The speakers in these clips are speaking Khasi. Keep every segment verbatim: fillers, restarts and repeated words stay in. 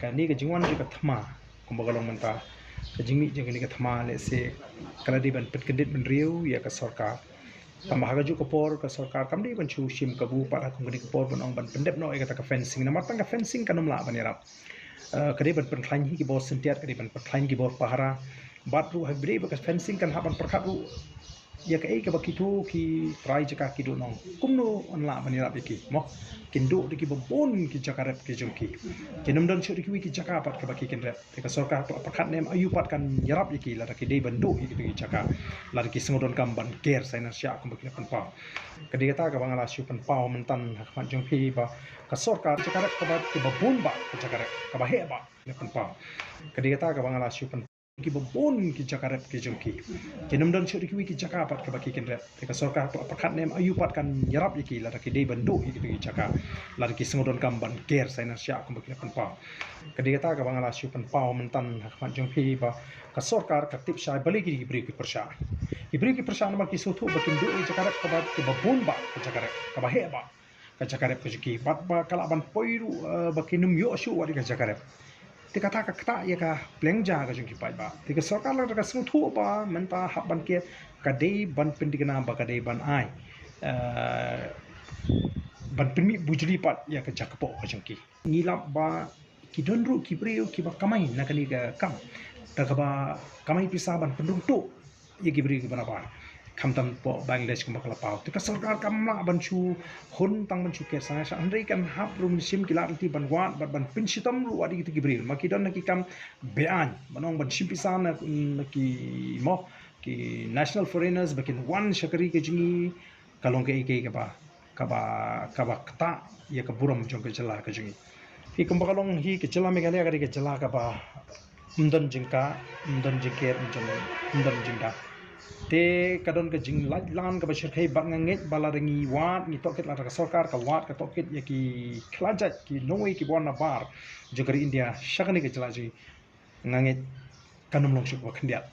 Kane ka jingwan jong ka thma, kumba ka long mynta, ka jingmih jong kane ka thma, lehse ka la dei ban pynkyndit bynriew ïa ka sorkar. Tangba ha kajuh ka por ka sorkar kam dei ban shu shim kabu pat ha kum kane ka por ban ong ban pyndep noh ïa kata ka fencing, namar tang ka fencing kan ym lah ban ïarap. Eh, ka dei ban pynkhlaiñ hi ki bor syntiat, ka dei ban pynkhlaiñ ki bor pahara. Bad ruh haba dei ba ka fencing kan hap ban pyrkhat ruh ïa kaei kaba kito ki trai jaka ki duh noh. Kumno yn lah ban ïarap ïa ki, mo? Kin duh da kiba bun ki jaka rep ki jong ki. Kin ym don shuh da kiwei ki jaka pat kaba ki kin rep. Te ka sorkar ka la pyrkhat ne em aïu pat kan ïarap ïa ki lada ki dei ban duh ïa kito ki jaka, lada ki sngewdonkam ban ker sainar sha kumba ki la pynpaw. Ka dei kata kaba nga la shu pynpaw mynta ha khmat jong phi ba ka sorkar, jaka rep kaba, kiba bun bha, ka jaka rep kaba heh bha ki la pynpaw. Ka dei kata kaba nga la shu pynpaw, kiba bun ki jaka rep ki jong ki. Kin ym don shuh da kiwei ki jaka pat kaba ki kin rep. Te ka sorkar ka la pyrkhat ne em aïu pat kan ïarap ïa ki lada ki dei ban duh ïa kito ki jaka, lada ki sngewdonkam ban ker sainar sha kumba ki la pynpaw. Ka dei kata kaba nga la shu pynpaw mynta ha khmat jong phi ba ka sorkar ka tip shai balei ki briew ki pyrshah. Ki briew ki pyrshah namar ki sngewthuh ba kin duh ïa jaka rep kaba, kiba bun bha, ka jaka rep kaba heh bha, ka jaka rep ka jong ki, bad ba ka lah ban poi ruh, eh, ba kin ym ïoh shuh wat ïa ka jaka rep. Te kata ka ktah ïa ka pliang ja ka jong ki paidbah. Te ka sorkar lada ka sngewthuh ba mynta hap ban ker, ka dei ban pynthikna ba ka dei ban ai, eh, ban pynmih bujli pat ïa ka jaka poh ka jong ki. Ngi lap ba ki don ruh ki briew kiba kamai na kane ka kam, da kaba kamai pisa ban pynrung tuh ïa ki briew kiba nabar, khamtam poh Bangladesh kumba ka la paw. Te ka sorkar kam lah ban shu hun tang ban shu ker sainar sha, hynrei kan hap ruh mynsiem ki lad lynti ban wad bad ban pynshitom ruh wat ïa kito ki briew. Ma ki don na ki kam beaiñ, ban ong ban shim pisa na, na ki, mo, ki national foreigners ba kin wan sha ka ri ka jong ngi, ka long kaei kaei kaba, kaba, kaba ktah ïa ka burom jong ka jylla ka jong ngi. Hi kumba ka long hi ka jylla Meghalaya ka dei ka jylla kaba ym don jingkah, ym don jingker, ym don, ym don jingdah. Te ka don ka jinglait lan kaba shyrkhei bad nga ngeit ba lada ngi wad, ngi tohkit, lada ka sorkar ka wad ka tohkit ïa ki khlajait, ki nongwei kiba wan nabar jong ka ri India sha kane ka jylla jong ngi, nga ngeit kan ym long shuh kaba khyndiat.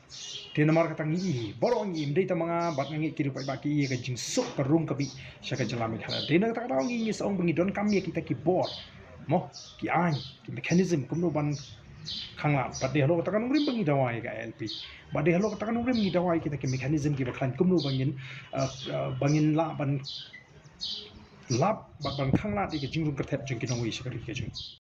Te namar kata ngi i, baroh ngi i, ym dei tang ma nga bad nga ngeit ki ruh paidbah ki i ïa ka jingsuk ka rung ka bih sha ka jylla Meghalaya. Te na kata ka daw ngi, ngi sa ong ba ngi donkam ïa kita ki bor, mo, ki aiñ, ki mechanism kumno ban khanglad. Bad dei halor kata ka nongrim ba ngi dawa ïa ka I L P. Bad dei halor kata ka nongrim ngi dawa ïa kita ki mechanism kiba khlaiñ kumno ba ngin, eh, eh, ba ngin lah ban lap bad ban khanglad ïa ka jingrung kyrtep jong ki nongwei sha ka ri ka jong ngi.